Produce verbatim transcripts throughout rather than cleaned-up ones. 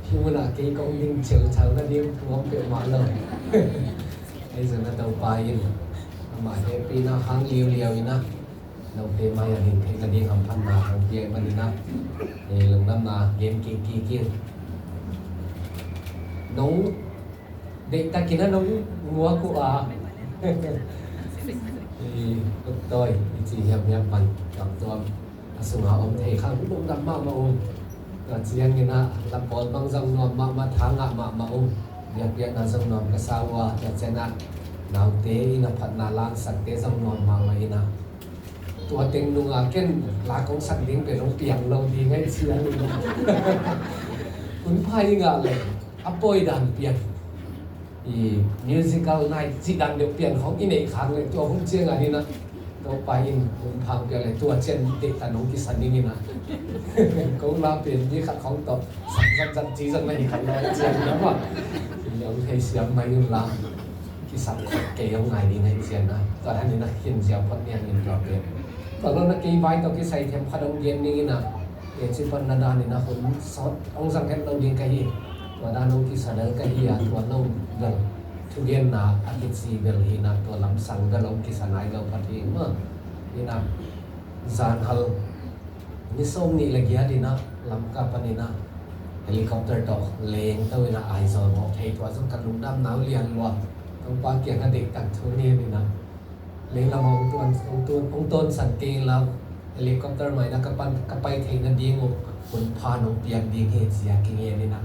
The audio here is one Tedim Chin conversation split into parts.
Hi munah kei kong ding ceucau nading thu om peuhmah lo. Ahi zongin a Topa in amah hehpihna hang liuliau in a, note mai-ah ding theih nading hamphatna hong pia ahih manin a, lungdamna gen kik kik ing. Nong deihtakin a nong muak uh a, i tuk tawi i ci hiamhiam pan kamtuam a sunga om thei kha lungdam mahmah uh. Tua ciangin a, la pawl bang zong nuam mahmah, tha ngah mahmah uh. Biakpiakna zong nuam ka sa uh a, tua ciangin a, naute in a phatna langsakte zong nuam mahmah in a, tua teng nunga ken la kong sak ding pen hong piang lo ding ahi ciangin a, hun pha i ngah leh a pawi dan pian i musical night cih dan deuh pian khawng i neih khak leh tua hun ciangah hi na, Topa in hun pha hong pia leh tua ciang deihtan hong kisa ning hi na. Ko la pen mi khat khawng tawh sak zatzat ci zong na hi khat lo ciang hi na maw. Hi hong thei siam mai un la, kisap khat kei hong ngai ding ahi ciang na, tua dan hi na khin ziau phot niang in tua pen. Tua lo na kei vai tawh kisai them khat hong gen ning hi na. Teci pan na dan in a hun sawt hong zang het lo ding ka hi. Tua dan hong kisa bel ka hi a, tua lo bel thugenna a kici bel hi na, tua lamsang bel hong kisa nai lo phat hi mah. Hi na, zan hal ni sawm nih le giat in a Lamka pan in a helicopter tawh leng to in a Aizawl mawk thei, tua zong ka lungdam nau lian lua. Topa kiang a deihtak thu ngen in a, lenglam ah hong tuan, hong tuan, hong tuansak kei in la, helicopter mah in a ka pan, ka pai theih nading uh hun pha nong piak ding hi ci a kingen in a.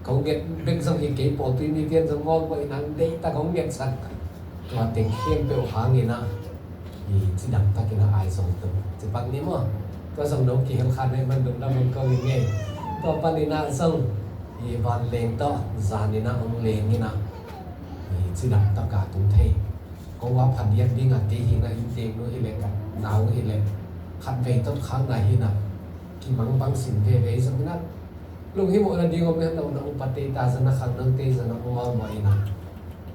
Ko nget bek zong hi kei, pawlpi mite in zong ngawl mawh in a, deihtak hong ngetsak. Tua teng khempeuh hang in a, i cidam tak in a Aizawl tung ci pak ni maw. Tua zong nong kihel kha na hih man lungdam hong ko ing ei. Tua pan in a zong i vanleng tawh zan in a hong leng in a, i cidam tak a tung thei. Ko a phadiak ding a, kei hi na, innteek nu hi leh, ka nau hi leh, khatvei tot khak na hi na, kimang bang sin veve hi zong hi na, lunghimawhna ding om het lo na, upate ta zong na, khangnote zong na, om a om a hi na,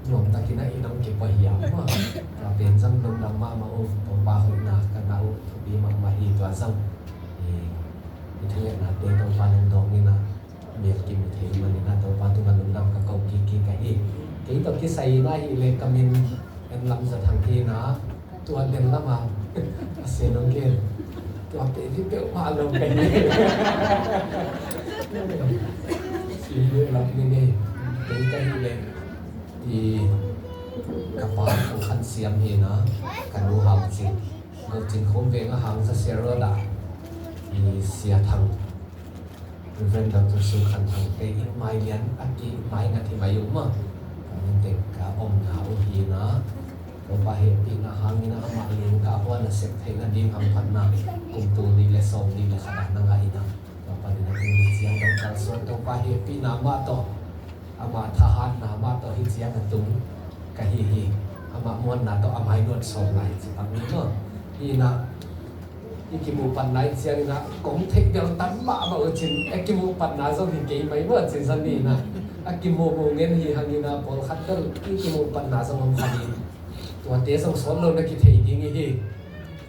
nuam tak in a i nong kipua hiam maw. Tua pen zong lungdam mahmah uh, Topa hoihna ka ngah uh, thupi mahmah hi tua zong. I, i thungetnate Topa nong dawng in a, mial kimu thei manin a Topa tungah lungdam ka ko kik kik ka hi. Kei tawh kisai in a hih leh ka min En Lam Za Thang hi na, tua den lam a a sen hong gen. Tua pen hi peuhmah lo ka hi. Si leh lam ni ngei. Kei ka hih leh i ka pa Thang Khan Siam hi na, ka nu Hau Cing. Go Cing Khawm Veng a Hang Za Sia Road a i Sia Thang, Reverend Doctor Su Khan Thang te in mai lian a ki mai ngat hi mai uh maw. Ka min tek ka omna uh hi na. Topa hehpihna hangin a amah ling ka huan a sep theihna ding hamphatna kum tul nih le sawm nih le khat a na ngah hi na. Topa nih na kum nih ciang dong kalsuan Topa hehpihna mah tawh, amah thahatna mah tawh hih ciang a tung ka hi hi. Amah muanna tawh a mai nuat sawm lai ci pak ni maw. Hi na, i kimuh patna i ciangin a kong theih bel tam mahmah uh cin, a kimuh patna zong hi kei mai maw ci zan ni na. A kimuh muh ngen hi hangin a pawlkhat bel i kimuh patna zong om kha hi. Tuate zong sawt lo na kithei ding i hi.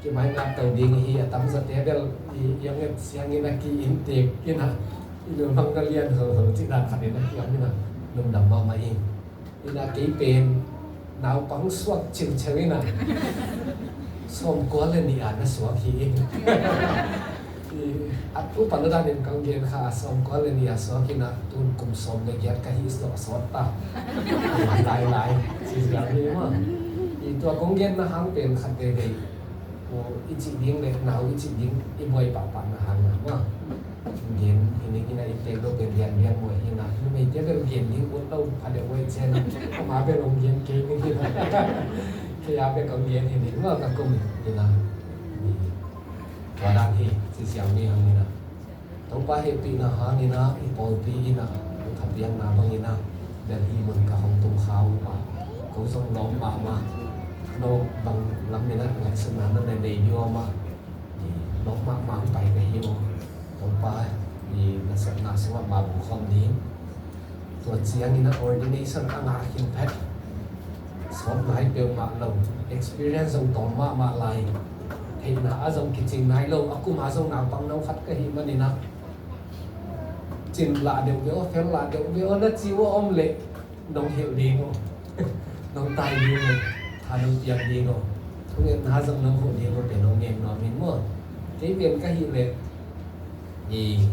Kimai ngak to ding i hi, a tamzate bel i, i a nget siangin a ki-inntek in a, i lungmang na lian hol hol cih dan khat in a kiam in a, lungdam mahmah ing. In a kei pen naupang suak ciuciu in a, sawmkua le nih a na suak hi ing. I, a tu pan lo dan in kong gen kha, sawmkua le nih a suak in a, tun kum sawm le giat ka hi sawt sawt ta. Lai lai, ci ziau hi maw. I tua kong genna hang pen khat veivei. Aw, i cih ding le nau i cih ding i buai pahpahna hang na maw. Gen hi ning in a, i tek lo pen lianlian maw hi na. Numeite bel gen ding ut lo pha deuh uh ahih ciangin a, ama bel hong gen kei ning hi na. Kei a bek hong gen hi ning maw ka kum hi na. Tua dan hi, ci siam ni hang hi na. Topa hehpihna hangin a i pawlpi in a, i thapiakna bangin a, Delhi mun ka hong tung kha uh a, ko zong lawm mahmah. No bang lam in a ngaihsutna na nei nei ding uh a, lawm mahmah hong pai ka hi uh. Topa i nasepna sungah mah bung khawm ding. Tua ciangin a ordination a ngah khin phet, sawt nai peuhmah lo, experience zong tawm mahmah lai, theihna a zong kicing nai lo, a kum a zong naupang no khat ka hih manin a, Cin lah deuh ve aw, fel lah deuh ve aw, na ci uh a om leh nong hilh ding aw. Nong tai ding aw, tha nong piak ding aw. Thungetna zong nong huh ding aw, pen nong ngen nuam in maw. Kei pen ka hih leh i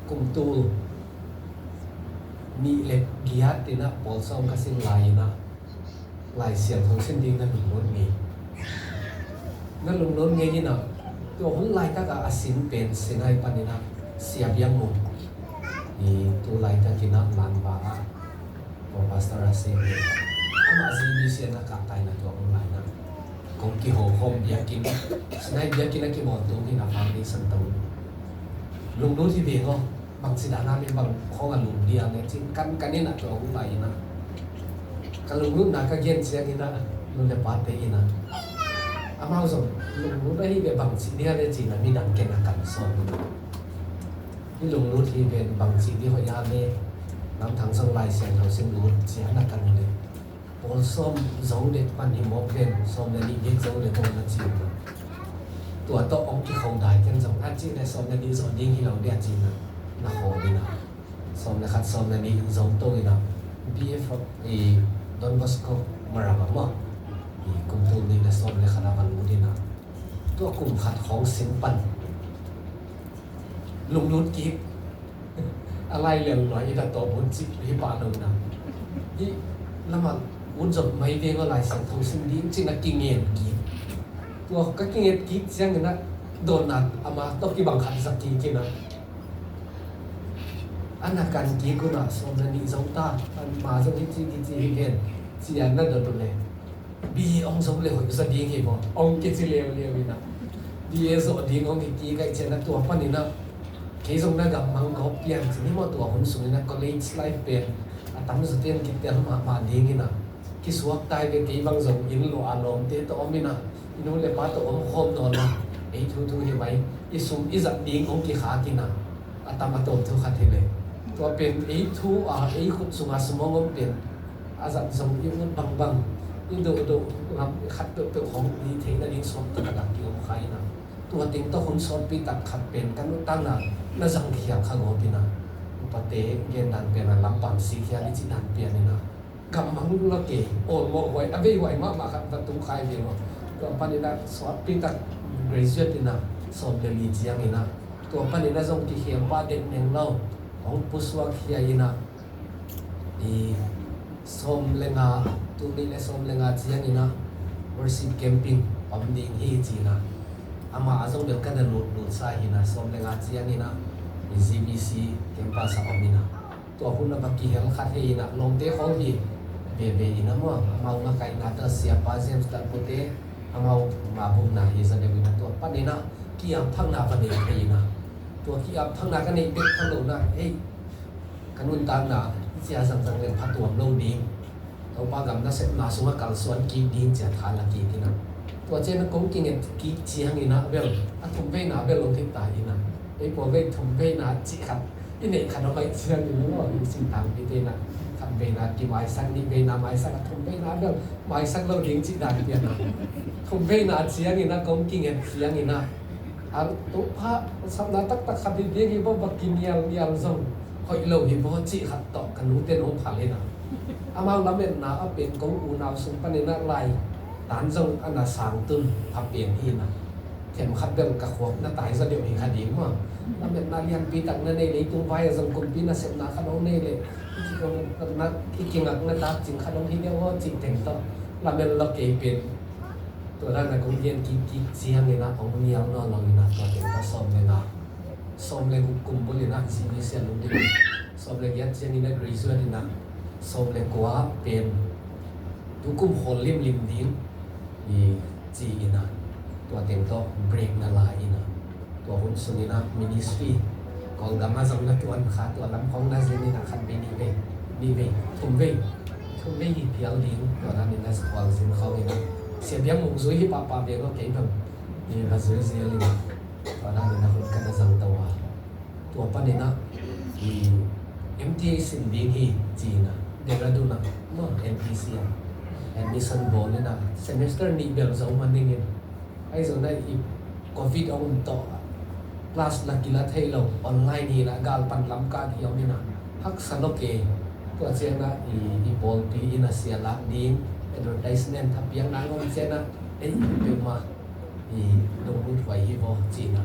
kum tul nih le giat in ah pawl sawm ka sin lai in ah Lai Siangtho sin ding na lungnuam ngei. Na lungnuam ngei in ah, tua hun laitak a a sin pen Sinai panin ah Sia Biang Mung, i tu laitak in ah Langva ah Pro Pastor a si hi. Amah G B C in ah kah tai in ah tua hun lai in ah kong kiho khawm biakinn, Sinai biakinn a kibawl tung hi in ah foundation tawh. Lunglut hi veng aw. Bangci dan a mi bang khawng a lum dia ne cin kan kan in ah tua hun lai in ah ka lunglutna ka gen ciang in ah nu le pate in ah amau zong lunglut ahi ve, bangci dia le cin ah midang ken a kan sawm in ah hi lunglut hi ve, bangci di hoih a le Lam Thang Song Lai Siangtho sin lut ciang a kan le Pawl sawm zo le pan hi mawk ven, sawm le nih bek zo le pawl na ci uh. Tua tawh ong kikho dai ken zong a cih le sawm le nih zo ding hi lo dia ci na, na kho ding a. Sawm le khat sawm le nih zo to in a, B F i Don Bosco Marama maw. I kum tul nih le sawm le khat a van mu ding a. Tua kum khat khawng sin pan lunglut kik. A lai lel lua i da tawp hun cih hi pah lo na. Hi lamah ut zop mai veng aw, Lai Siangtho sin ding cih na kingen kik. Tua ka kingen kik ciangin ah dawnna ama tawh kibang khat zak kik in ah, a na kan kik un ah sawm le nih zo ta, ama zong hi ci hi ci hi ken, ci a na dot uh le. B A ong zo le hoih za ding hi maw, ong kici leuleu in ah. B A zawh ding ong hi kik a, i cian a tua panin ah kei zong na gammang gawp pian ci ni maw, tua hun sungin ah college life pen a tam zaw ten kitel mahmah ding in ah. Kisuak tai ve, kei bang zong inn luah a lawmte tawh om in ah, i nu le pa tawh om khawm nawn a, ei thuthu hi mai, i sum i zat ding ong kikhak in ah. A tam a tawm thu khat hi le. Tua pen ei thu a, ei khut sunga sum ong om pen a zat zong i ut bangbang, i dohdoh ngam khat peuhpeuh hong i theih nading suak tak a dak i om kha in a. Tua teng tawh hun sawtpi tak khat pen ka nuntakna na zang khial kha gawp in a. Upate gen dan pen a lampang si khial i cih dan pian in a. Gammang lua kei, awlmawh huai, a vei huai mahmah khat va tung khai ve maw. Tua pan in a sawtpi tak graduate in a, sawm le li ciang in a. Tua pan in a zong kikhiam pah den neng lo, hong pusuak khia in a. I sawm le nga, tul nih le sawm le nga ciang in a worship camping om ding hi ci in a. Amah a zong bel ka na lut lut sa hi in a, sawm le nga ciang in a i G B C campus a om in a. Tua hun a va kihel khat hi in a, lawmte khawng hi veve in a maw. Amau makaihna tawh Siapa James Talpute, amau mabukna hi za deuh in a, tua pan in a ki-ap thakna va nei thei in a. Tua ki-ap thakna ka neih bek kha lo in a, hei, ka nuntakna cia zangzang leng phatuam lo ding, Topa gam nasepna sungah kalsuan kik ding cia tha la kik in a. Tua ciang a kong kinget kik ciang in a bel, a thum veina bel lo thei ta in a. Ei pua vei thum veina cih khat i neih khat a hoih ciang in a maw, i singtangpite in a. Khat veina kimaisak, nih veina maisak, a thum veina bel maisak lo ding cih dan pian a. Thum veina ciang in a kong kinget ciang in a. A Topa, sapna taktak khat hi ding hi baw, va kinialnial zong hoih lo hi baw cih khat tawh ka nute nong phal in a. Amau lametna a pen kong unau sung pan in a lai tan zong a na sang tun a pen hi in a. Them khat bel ka khuak na tai zaw deuh hi kha ding maw. Lametna lianpi tak na nei, leitung vai a zong kumpi nasepna khat hong nei leh i kingakna tak cing khat hong hi deuh aw cih teng tawh lamet lo kei pen. Tua dan a kong gen kik kik ciang in a hong nial nawn lo in a, tua teng tawh sawm le nga, sawm le guk kum bul in a G B C a lum ding, sawm le giat ciang in a graduate in a, sawm le kua pen tu kum khawl limlim ding i ci in a, tua teng tawh break na la in a. Tua hun sung in a ministry Kawlgam a zong na tuan kha, tua lam khawng na zin in a khat vei, nih vei, nih vei, thum vei, thum vei hi phial ding, tua dan in a khual zin khawng in a. Sia Biang Mung zui hi pahpah ve lo kei bang. Hi va zui zel in a. Tua dan in a hun ka na zang to a. Tua pan in a i M T A sin ding hi ci in a. Dehradun a maw, M T C a admission bawl in a, semester nih bel zo man ding in. Ahi zongin a i covid a om tawh a, Class la kila thei lo, online hi na, gal pan lam ka ki om hi na, haksa lo ke. Tua ciang na i, i pawlpi in a sia lak ding, advertisement a piang na om ciang na, ei peuhmah i lunglut huai hi baw ci na.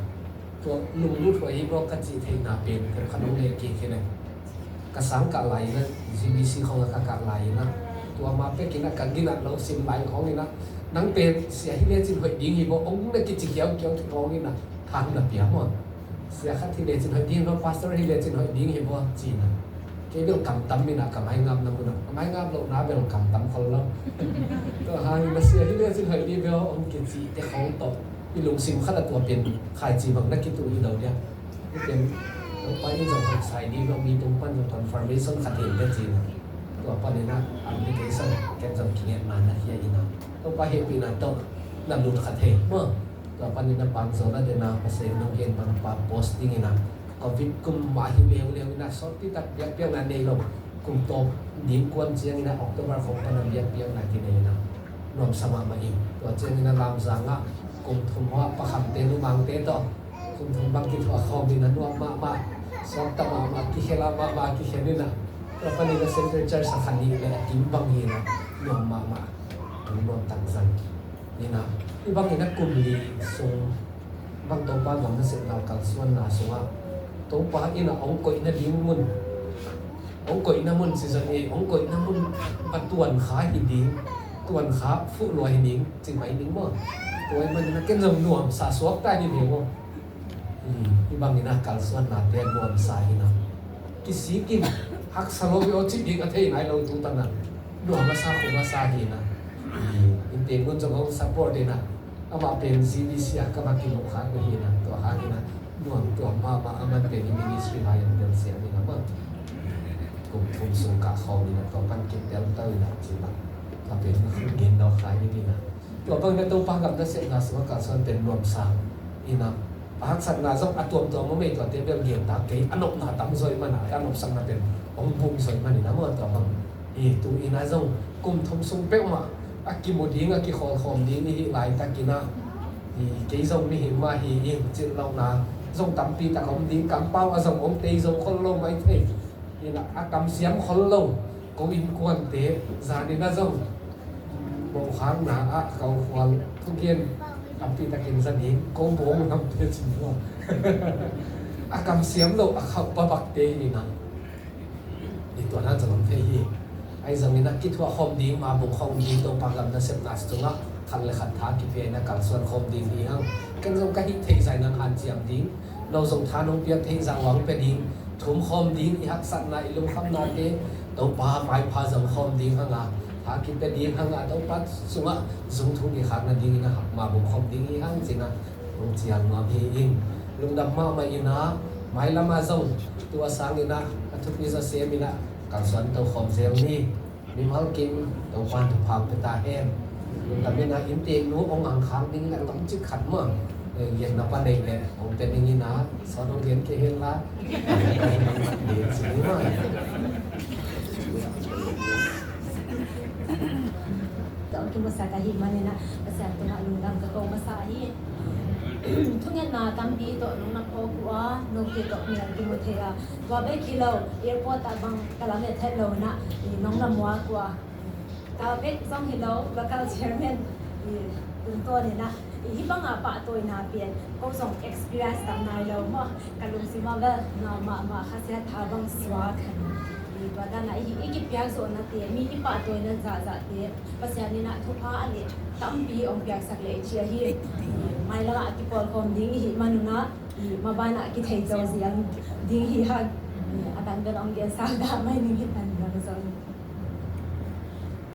Tua lunglut huai hi baw ka cih theihna pen peuh khat om le kik hi le. Ka sang kah lai in a, G B C khong a ka kah lai in a, tua ma pek in a ka ginat lo sim lai khong in a, nang pen sia hi le cin hoih ding hi baw, ong na kici kiau kiau thei khong in a, thang na pia maw. Sia khat hi le cin hoih ding hi baw, pastor hi le cin hoih ding hi baw ci na. Kei bel kam tam in a ka maingap na mun a, ka maingap lo na bel kam tam khol lo. Tua hang in a sia hi le cin hoih ding bel ong kici te khong tawh i lungsim khat a tua pen khaici bang na kitu hi lo dia. Ken Topa in zong hong sai ding lo, mi tung pan zong confirmation khat hi le ci na. Tua pan in a application ken zong kingetna na hia in a, Topa hehpihna tawh na lut khat hi maw. Tua pan in a pang zo na dena Pasian nong gen pan pa posting in a, covid kum mah hi leuleu in a, sawtpi tak biakpiakna nei lo. Kum tawp ding kuan ciang in a October khong pan a biakpiakna kinei in a, nuamsa mahmah in. Tua ciang in a Lamzang ah kum thum ah Pa Kham te, Nu Mang te tawh kum thum bang kithuah khawm in a, nuam mahmah, suakta mahmah, kikhel a mahmah, kikhel in a. Tua pan in a Central Church a khan nih le a kim bang hi in a, nuam mahmah, nuam tangzang in a. Hih bang in a kum li sung bang Topa gam nasepna kalsuanna sungah Topa in a ong koihna ding mun, ong koihna mun season e, ong koihna mun a tuan kha hi ding, tuan kha fuh lua hi ding, ci mai ding maw. Tua ahih manin a ken zong nuamsa suakta hi ve maw. Hih bangin a kalsuannate nuamsa hi na. Kisik in, haksa lo hi aw cih ding a thei nai lo tu tan a, nuam a sa, khum a sa hi na. Innte ngun zong hong support in a, amah pen G B C ah ka va kimuh khak uh hi na, tua hangin a nuam tuam mahmah, aman pen i ministry lai in telsiam in a mah. Kum thum sung kah khawm in a, tua pan kipelto in a, ci mah. Tua pen na khun gen dawk khai ding in a. Tua bangin a Topa gam nasepna sungah kalsuan pen nuamsa in a, a haksatna zong a tuamtuam om ei, tuate bel gen ta kei, a nopna tam zaw ahih man a, a nopsakna pen hong bum zaw ahih manin a maw, tua bang. Hi tu in a zong kum thum sung peuhmah a kimu ding, a kikhawlkhawm ding i hih laitakin a, hi kei zong mihing mah hi ing, cilhlohna zong tampi tak om ding, kampau a zong om tei zo khol lo mai thei. Hi na, a kamsiam khol lo ko innkuante zanin a zong, bawhkhakna ah kaukhual thugen tampi takin za ding, ko bawng namte cin lo. A kamsiam lo a khauh babakte hi na. Hi tua nan zong om thei hi. Ahi zongin a kithuah khawm ding, mabung khawm ding, Topa gam nasepna sungah khat le khat tha kipia in a kalsuan khawm ding hi hang. Ken zong ka hih theih zah in hong hanciam ding, no zong tha nong piak theih zah hong pia ding, thum khawm ding, i haksatna, i lungkhamnate Topa maipha zong khawm ding hang a, tha kipia ding hang a, Topa sungah zung thuk i khak nadingin a mabung khawm ding hi hang ci in a, hong cial nuam hi ing. Lungdam mahmah in a, mailam ah zong tua sangin a, a thupi zaw sem in a, kalsuan to khawm zel ni. Mimal kim Topa'n thupha pia ta hen. Lungdam in a, innteeknu hong hang khak ding in a, tomcik khat maw, eh, gen na pa nei leh hong pia ding in a, sawt hong gen kei hen la. Tua kimusak ahih manin a, Pasian tungah lungdam ka ko masa hi. Thungetna tampi tawh nong na phawk uh a, note tawh mial kimu thei a, tua bek hi lo, airport ah bang ka lamet het lo in a, i nong na muak uh a, tua bek zong hi lo, local chairman i tungtawn in a, i hih bangah pahtawina pian ko zong experience tam nai lo maw, ka lungsim ah bel na mahmah, khasia tha bang suak. I tua dan a i, i kipiak zawhnate, mi i pahtawina zahzahte Pasian in a thupha a leh tampi hong piaksak leh i ci ahi. Mailam ah kipawlkhawm ding i hih manun a, i maban ah kithei zo ziang ding hi hang. A dang bel hong gensa dah mai ning hi tan lo zong.